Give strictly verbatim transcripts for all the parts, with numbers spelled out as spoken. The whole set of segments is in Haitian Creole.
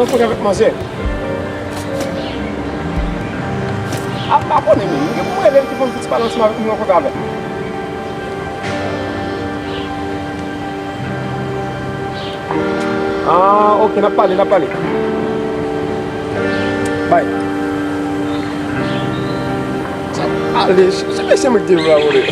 Rankontre avèk manzè. A, m pa konnen menm. M gen pou m rele l ki fè yon piti pale ansanm avèk m, rankontre avè l. Ah, ok, n ap pale, n ap pale. Bay. Ale, se mesye mwen ki te vle abòne.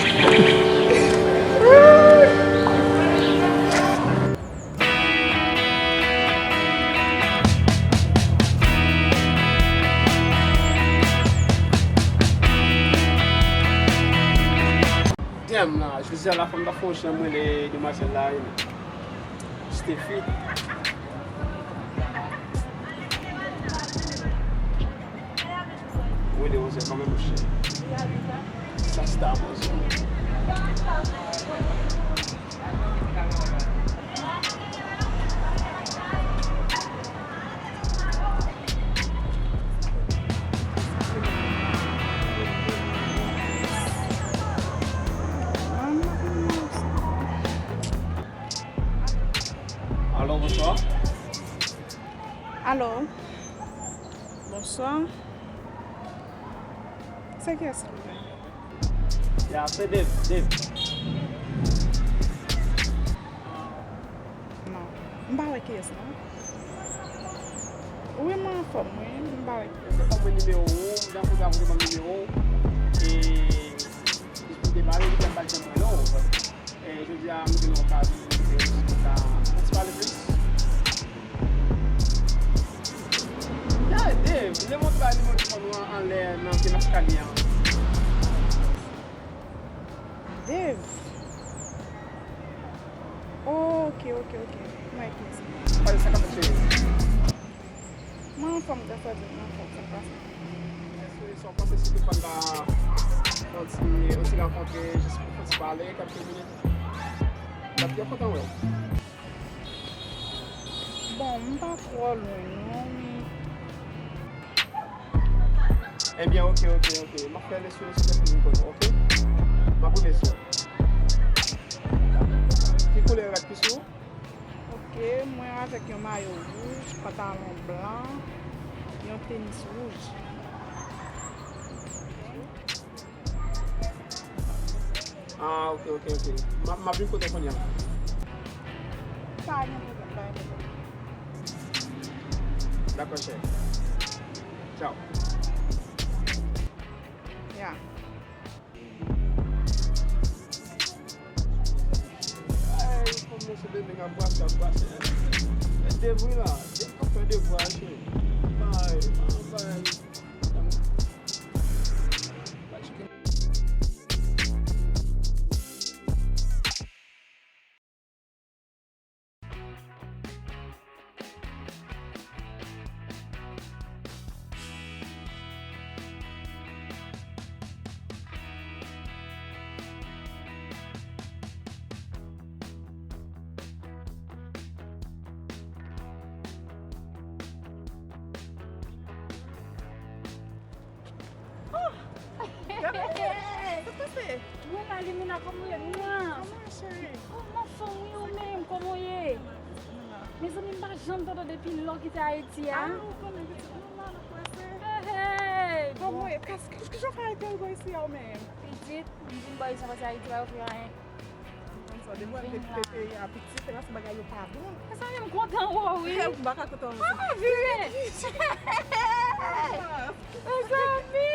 Damn la, jodi a la fò m ta fè yon jan m rele demwazèl la, Steffi. Rele manzè kanmenm, monchè. Sa se ta manzè. Alo, bonswa. Alo. Bonswa. Se kiyès la? Ya, se Dave, Dave. Non. M pa wè kiyès, non. Wi, mwen anfòm, wi. M pa wè kiyès. Se kòm mwen nimewo w, m te ankontre avè w, te ban m nimewo w. E, jis pou m te pale, li di m pa t janm wè w. E, jodi a, m gen yon okazyon pou m te, pou m ta, pou m ti pale plis. Ya, Dave, vle montre ba nimewo telefòn ou an anlè nan pye eskalye an. Dave. Ok, ok, ok. Mwen wè kiyès. Pale sa k ap fèt, cheri. Mwen anfòm, Gafaden, mwen anfòm, sa k pase? Èske sa w panse si te fè n ta fè yon ti, yon ti rankontre jis pou fè yon ti pale, kèlke minit? M ap byen kontan wè w. Bon, m pa twò lwen, non, men. Ebyen, ok, ok, ok. M ap fè lè sou, sou telefòn pou nou, ok? M ap rive sou ou. Ki koulè rad ki sou ou? Ok, mwen avèk yon mayo wouj, pantalon blan, yon tenis wouj. Ah, ok, ok, ok. M ap, m ap vin kote w kounye a. Pa gen pwoblèm, pa gen pwoblèm. Dakò, chè. Tchao. Ya. Ay, kòman se bebe k ap brase, ap brase. E devri la, depi k ap fè devwa, cheri. Ay, ay, ay. Oh! Gade, sa k pase? Mwen la, Limena, kòman w ye? Mwen. Kòman, cheri? Oh, m anfòm, wi, ou menm, kòman w ye? Mezanmi, m pa janm tande w depi lè w kite Ayiti a. Ah, ou konnen, pitit, nou la, n ap prese. Hey, hey, bon. Kòman w ye? Kòman w fè rive isi a, ou menm? Pitit, m vin bò isi, m pase Ayiti, pa ofri anyen. Konn sa, depi w te kite peyi a piti, se paske bagay yo pa bon. Mezanmi, m kontan wè w, wi. M pa ka kontan wè w. Ah, vire. Mezanmi.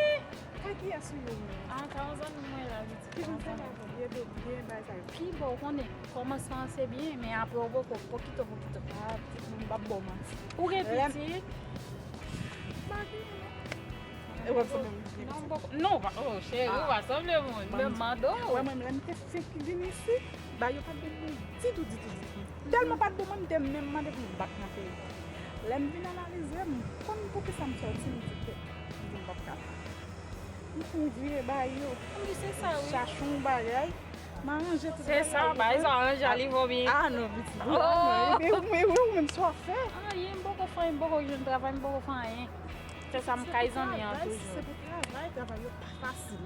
Kay kiyès ou ye menm? Ah, kay yon zanmi mwen la, pitit. Ki jan sa va, byen, byen, byen, bay sa yo. Pi bon, ou konnen, kòmansman an se byen, men apre w poko, pokito, pokito. Ah, pitit, mwen m p ap ba w manti. Ou gen pitit? M pa gen. E w ap sanble m gen pitit? Non, m poko, non, w pa, oh, cheri, w pa sanble moun. Men m mande w. Wè mwen, lè m te fenk vin isi, bagay yo pa t bon pou mwen ditou, ditou, ditou. Tèlman pa t bon, mwen, m te menm mande pou yo bat nan peyi. Lè m vin analize, m konn poukisa m sòti, m di, "Kèt, m di m p ap ka fè." M konn vire bay yo. Wi, se sa, wi. Chache yon bagay, m aranje tout bagay. Se sa, bagay sa aranje, a li vo byen. Ah, non, pitit. Oh! Mwen, mwen, mwen, mwen, sa w fè? Anyen, m poko fè anyen, m poko jwenn travay, m poko fè anyen. Se sa, m kay zanmi an toujou. Se pou travay, travay yo pa fasil.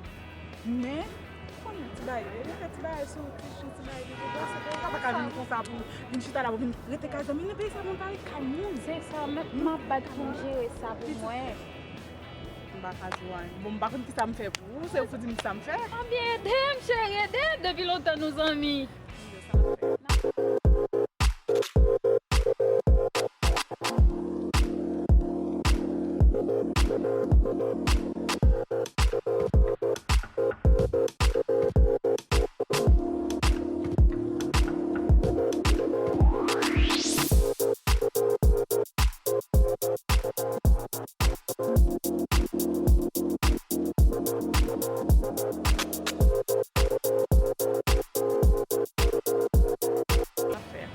Men, Ti bagay, rete ti bagay sou ti chou, ti bagay de devwa, se pa, pa ka vin konsa pou vin chita la, pou vin rete kay zanmi, nan peyi sa, moun pa ret kay moun. Se sa, m, m ap bat pou m jere sa pou mwen. M pa ka di w anyen. Bon, m pa konn ki sa m fè pou ou, se ou pou di m ki sa m fè. Anben, ede m, cheri, ede m. Depi lontan nou zanmi.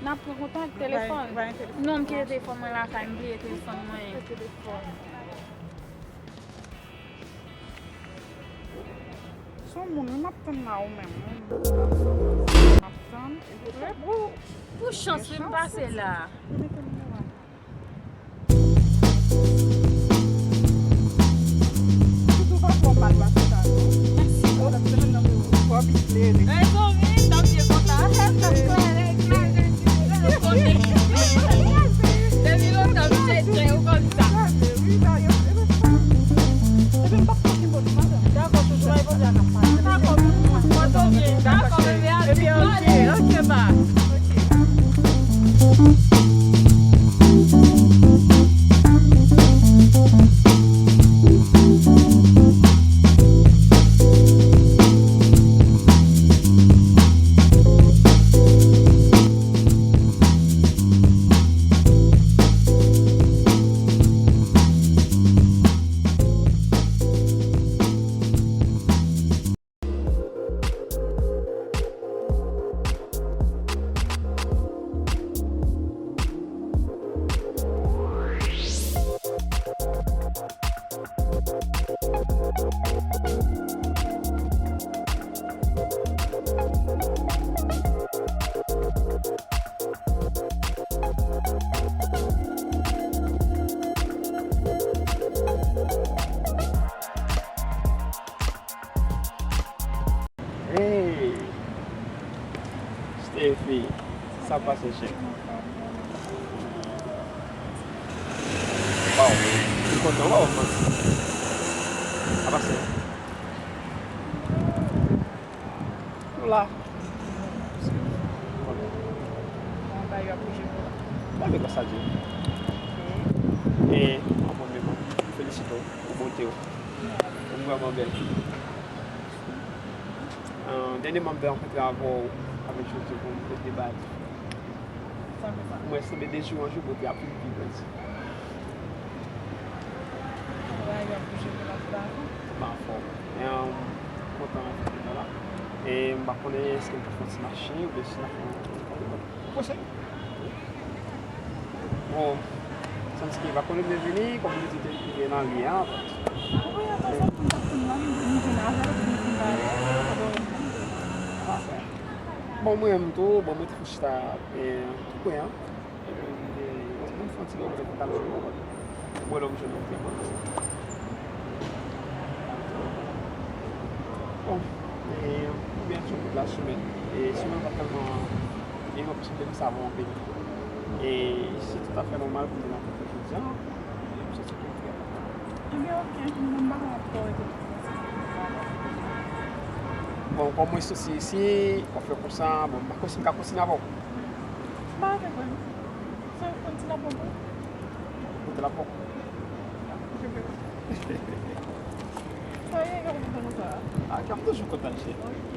N ap pran kontak telefòn. Non, m kite telefòn mwen lakay, m bliye telefòn mwen. Se yon moun, wi, m ap tann la, ou menm, wi. M ap tann, epi pou, pou chans, wi, m pase la. Mete nimewo a. Sitou pa twò mal pase sa, non. Mèsi. Ou t ap fè nan twò byen klere. Rezon, wi, t ap byen kontan. T ap klere, klere, klere. Depi lontan, m tcheke ou konn sa. Epi m p ap Dakò, chouchou, bay Bondye a n ap pale. Dakò, mwen tou byen. Dakò, bebe, a di, ok, ok, ba. Hey! Steffi, sa pase, chè? Waw, m kontan, waw, manti. Sa pase? Nou la. Bagay yo ap bouje pou ou la. Mwen vle konsa di. E, an premye, mwen felisite w pou bote w. Ou vrèman bèl. An, dènyèman, m te rankontre avè w avèk Jodi pou m te debate. Sa fè sa. Mwen sanble de jou an jou, bote a ap vin pi grandi. Travay yo ap bouje pou la fè avan. M anfòm. E, m kontan rankontre nou la. E m pa konnen èske n ka fè yon ti mache oubyen si n ap fè yon ti pale. Pwosè. Bon, santi ke pa konnen byenvini, kòm nou di te rive nan lye a. Wi, apre sa, m t ap tann la, m vin avè l, m vin pale, sa dòmi. Bon, mwen menm tou, bon, mwen te fè chita, e, tou pre an. Epi, e, mwen fè yon ti lòt, mwen fè yon ti lòt. Mwen lòm jwenn yon ti lòt. Bon, e, oubyen sou kout la semèn. E, semèn pa tèlman, e, mwen plis te sa bon anpil. E, se toutafè nòmal pou mwen rankontre jodi a. E, mwen santi ke trè kontan. Ebyen, ok, mwen pa konn ap kòrèk. Bon, kòm mwen soti isi, w ap fè konsa, bon, m pa konn si m ka kontinye avè w. M pa avèk mwen. Sa w konn ti lapon pou? Konn ti lapon. Sa w ye, kòman w konn sa? Ah, kè m toujou kontan, cheri. Ok.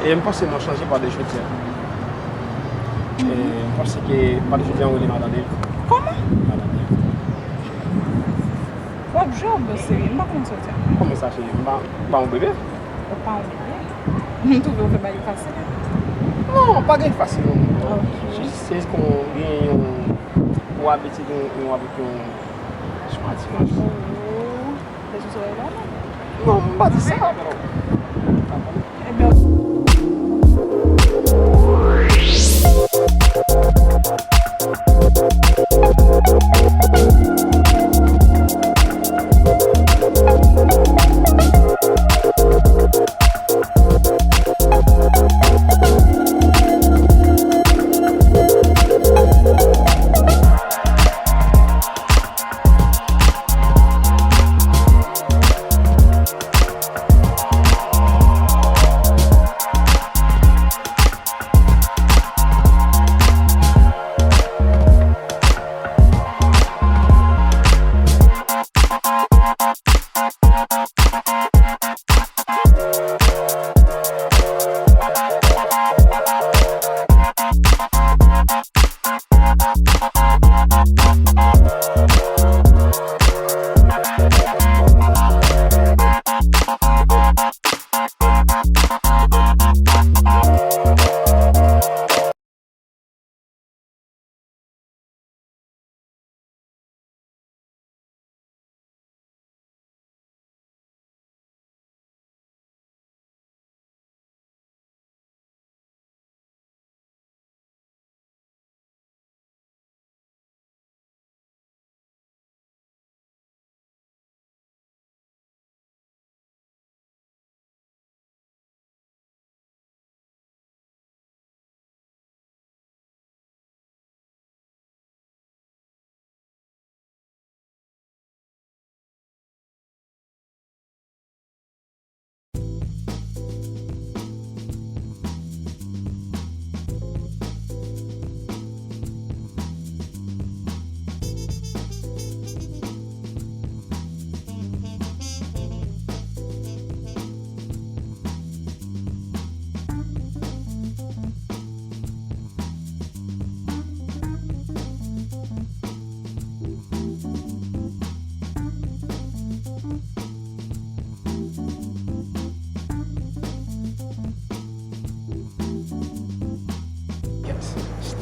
E m panse nou chanje pa de jodi a. E m panse ke pa de jodi a, ou rele madanm li. Kòman? Madanm li. W ap jwe, w ap serye. M pa konn sa w di a. Kòman sa, cheri? M pa, m pa yon bebe? Ou pa yon bebe? M twouve w fè bagay fasil. Non, pa gen fasil non. Ok. Jis se kon gen yon, ou abitye gen yon, avèk yon, yon atirans. Oh. Bezwen soleil la, non? Non, m pa di sa, non. Ebyen,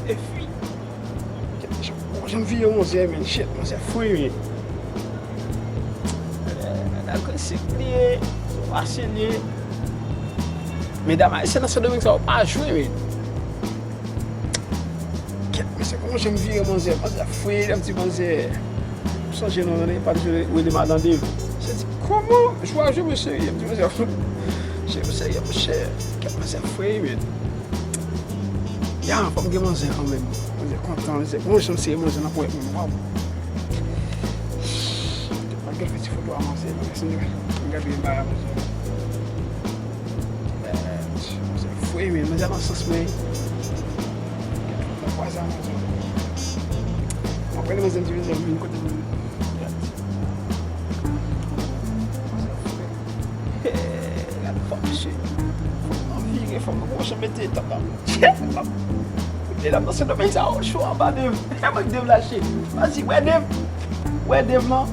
Efi. Bon, jan m vire manzè, men, shit, manzè fre, men. Agresif li ye, fasil li ye. Medam ayisyen nan Sendomeng sa yo pa jwe, men. Kèt, mesye, kòman jan m vire manzè? Manzè fre, lè m di manzè. M sonje non, non, pa t jwe, rele madan Dave. Se di, kòman? Jwa jwe, mesye, m di manzè. Cheri, mesye, monchè. Kèt, manzè fre, men. Ya, fò m gen manzè kanmenm. Manzè kontan, manzè. Bon, jan m sere manzè nan ponyèt mwen, waw. Mwen gen fè ti foto a manzè, men si nou gade anba a manzè. Eh, manzè fre, men manzè nan sans mwen. Nan pwa sa, manzè. Mwen prale manzè, m di manzè vin kote mwen. Manzè fre. Gad fò misye. Fò m vire, fò m gwo jan mete tap la. Medam nan Sendomeng sa yo cho anba Dave. Kòman Dave lache? Vas-y, wè Dave. Wè Dave lan.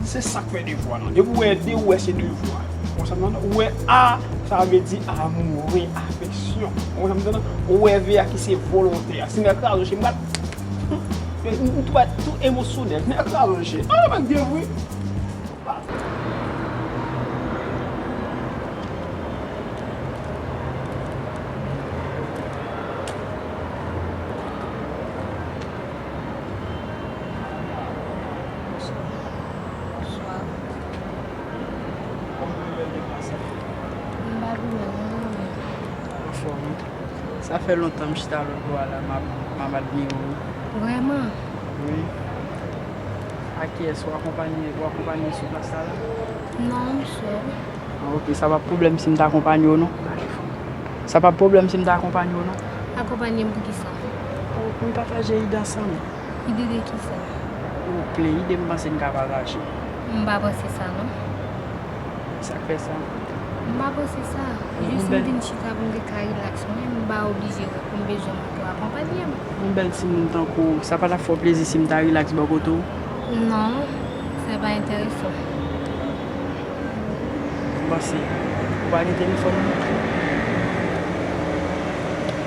Se sa k fè devwa lan. Depi w wè de, ou wè se devwa. Konsa nan, ou wè A, sa vle di amoure, afeksyon. Ou konprann nan? Ou wè V a ki se volonte a. Si nèg kraze, m pral, m, m tou, tou emosyonèl. Nèg kraze, ah, mwen devwe. Bonswa. M pa byen non. Anfòm. Sa fè lontan m chita lòtbò a la, m ap, m ap admire w. Vrèman? Wi. A kiyès ou akonpanye, ou akonpanye sou plas la la? Non, m sèl. Ah, ok, sa p ap pwoblèm si m ta akonpanye w non. Sa p ap pwoblèm si m ta akonpanye w non. Akonpanye m pou kisa? Pou, pou n pataje ide ansanm. Ide de kisa? Ou ple ide m panse n ka pataje. M pa panse sa non. Sa k fè sa? M pa panse sa. Jis m vin chita pou m te ka rilaks mwen, m pa oblije wè pou m bezwen moun pou akonpanye m. Yon bèl timoun tankou w, sa pa t ap fè w plezi si m ta rilaks bò kote w? Non, sa pa enterese m. M panse, ou pa gen telefòn?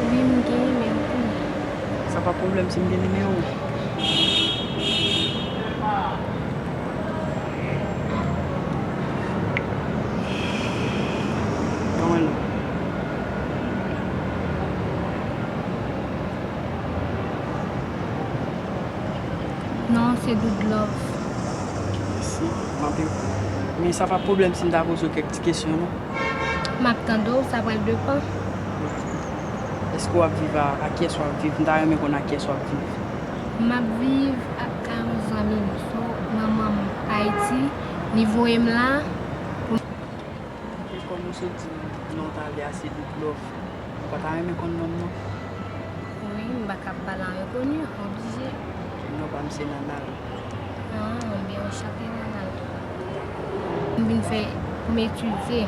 Wi, m genyen, men m konnen. Sa pa pwoblèm si m gen nimewo w. Non, se Doudlove. Mèsi. M ap, men sa pa pwoblèm si m ta poze w kèk ti kesyon non. M ap tande w, sa pral depann. Èske w ap viv a, a kiyès w ap viv? M ta renmen konn a kiyès w ap viv. M ap viv ak kay yon zanmi m. So, manman m Ayiti, li voye m la pou m. Kòm ou sot di non w t ale a se Doudlove, ou pa ta renmen konn non m non? Wi, m pa ka ap pale a enkoni, oblije. Non pa m se Nanal. Ah, byen anchante Nanal. M vin fè pou m etidye.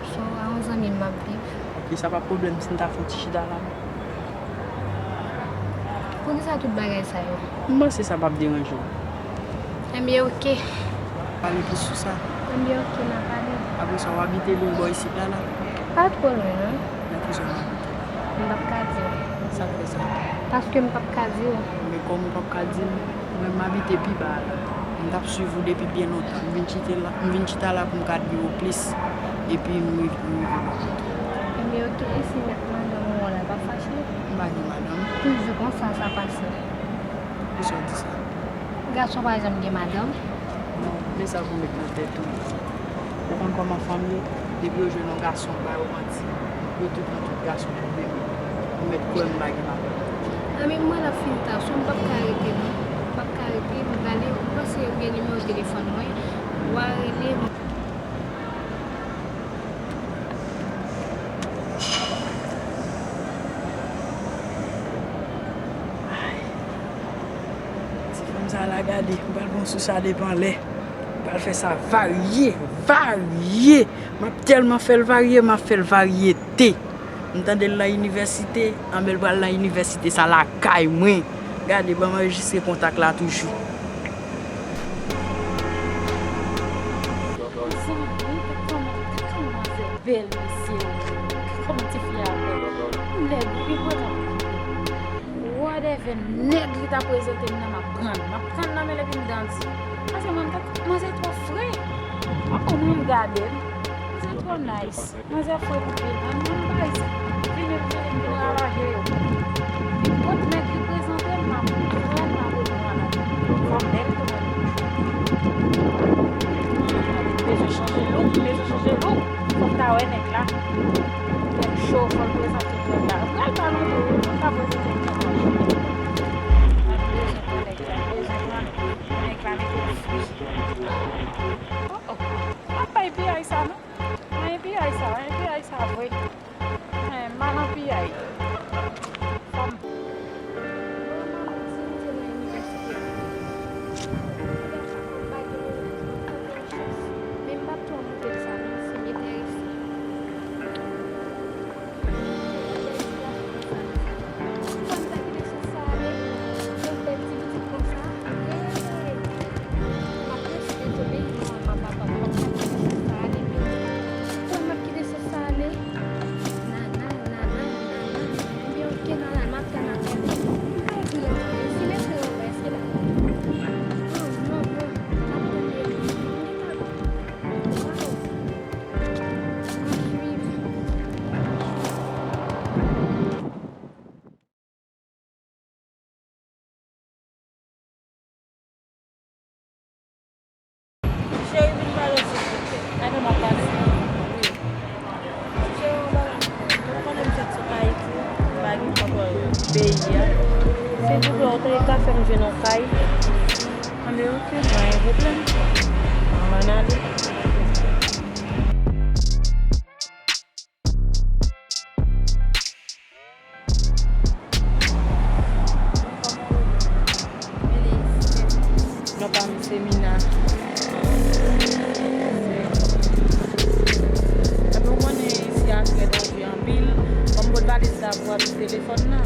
So, a yon zanmi m ap viv. Ok, sa pa pwoblèm si n ta fè yon ti chita la? Poukisa tout bagay sa yo? M panse sa p ap deranje w. Enben, ok. Pale plis sou sa. Enben, ok, n a pale. Apre sa, w abite lwen bò isit la, la? Pa twò lwen, non. Nan ki zòn w abite? M p ap ka di w. Sa k fè sa? Paske m p ap ka di w. Men kòm ou p ap ka di m, mwen m abite pi ba la. M t ap swiv ou depi byen lontan. M vin chite la, m vin chita la pou m ka admire w plis. Epi m rive, m rive bò kote w. Enben, ok, e si mèt madanm ou an la pa fache? M pa gen madanm. Toujou konsa sa pase. Poukisa w di sa? Gason pa janm gen madanm. Non, men sa pou w met nan tèt ou. Ou konn kòman fanm ye? Depi yo jwenn yon gason, ba yo manti. Yo tout pran tout gason pou bebe. Ou mèt kwè m pa gen madanm. Anben, mwen l ap fin ta, so m p ap ka rete non. M p ap ka rete, m prale. Ou panse ou gen nimewo telefòn mwen? W a rele m. Ay. Ti fanm sa la gade, m pral pran sou sa depi anlè. M pral fè sa varye, varye. M ap tèlman fè l varye, m ap fè l varyete. M tande l nan inivèsite, anben l pral nan inivèsite sa lakay mwen. Gade, ban m anrejistre kontak la toujou. Zanmi, gad kòman, gad kòman manzè bèl, mesye. Gad kòman tifi a bèl. Lèd, wi, mwen ap. Leve nèg li ta prezante m nan, m ap pran l. M ap pran l nan men l epi m grandi. Paske mwen, m ta, manzè twò fre. Ankò mwen, m gade l. Manzè twò nice. Manzè fre pou pil. Mwen, mwen, m bay sa. Vini, vini, vini ravaje yo. Nenpòt nèg li prezante m, m ap pran l, m ap reprann l. Fò m bèl tou mwen. Bezwen chanje look, bezwen chanje look. Fò m ta wè nèg la. Nèg cho, fò l prezante m nèg la. Pral pa lontan, fò l ta prezante m nèg la. Mwen bezwen pran nèg la, bezwen pran nèg la, mete l fri. Oh, oh. M ap bay piyay sa, non. Anyen piyay sa, anyen piyay sa vre. Anyen mal an piyay. Fò m. Manman m di m te nan inivèsite a. Li ta ka bay de mwen anpil chans. Men m p ap twò moute l sa non, si m enterese. Fò m ta kite sòs sa ale, yon bèl ti pitit konsa. Hey! M ap rete dezobeyi manman m ak papa m, m ap kite sòs sa ale, men fò m ap kite sòs sa ale. Nana, nana, nana. Ebyen, oke, nana, m ap tann apèl ou. M pa ekri lòt bagay. Si m ekri lòt bagay, èske l ap... Non, non, non. M ap tande. M gentan... Waw. M ap swiv. Cheri, vin pale w silvouplè. Avè m ap pale. Wi. Cheri, yon bagay. Ou konnen m sot sou Ayiti, m pa gen kontwòl peyi a. Silvouplè, ou te ka fè m jwenn yon kay? Anben, oke, pa gen pwoblèm. Ann ale. Non pa m se Mina. Epi w konnen isi a trè danje anpil. Ban m pot valiz la pou w ap telefòn nan.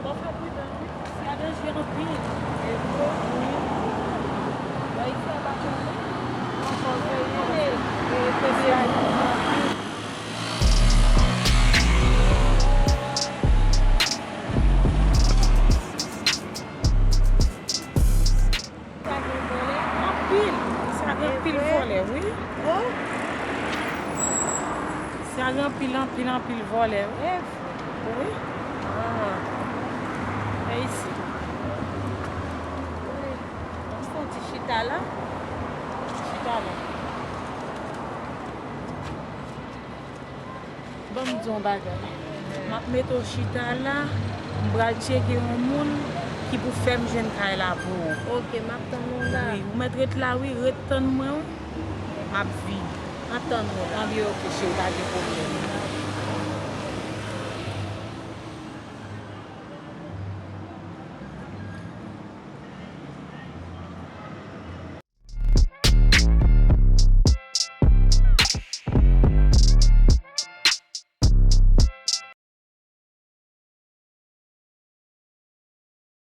Bon, fè pridan, wi. Sa danje anpil. E vre? Wi. Bay sa pa konnen. Ankò veye, e, peyi a anpil. Sa gen vòlè anpil. Sa gen anpil vòlè, wi. Oh. Sa gen anpil, anpil, anpil vòlè, wi. E vre? Wi. Ah. E isi. Wi. Ban m fè yon ti chita la. Chita la. Ban m di w yon bagay. M ap mete w chita la, m pral tcheke yon moun ki pou fè m jwenn kay la pou ou. Oke, m ap tann ou la. Wi, ou mèt ret la, wi, ret tann mwen, wi. M ap vini. M ap tann ou la. Anben, oke, cheri, pa gen pwoblèm.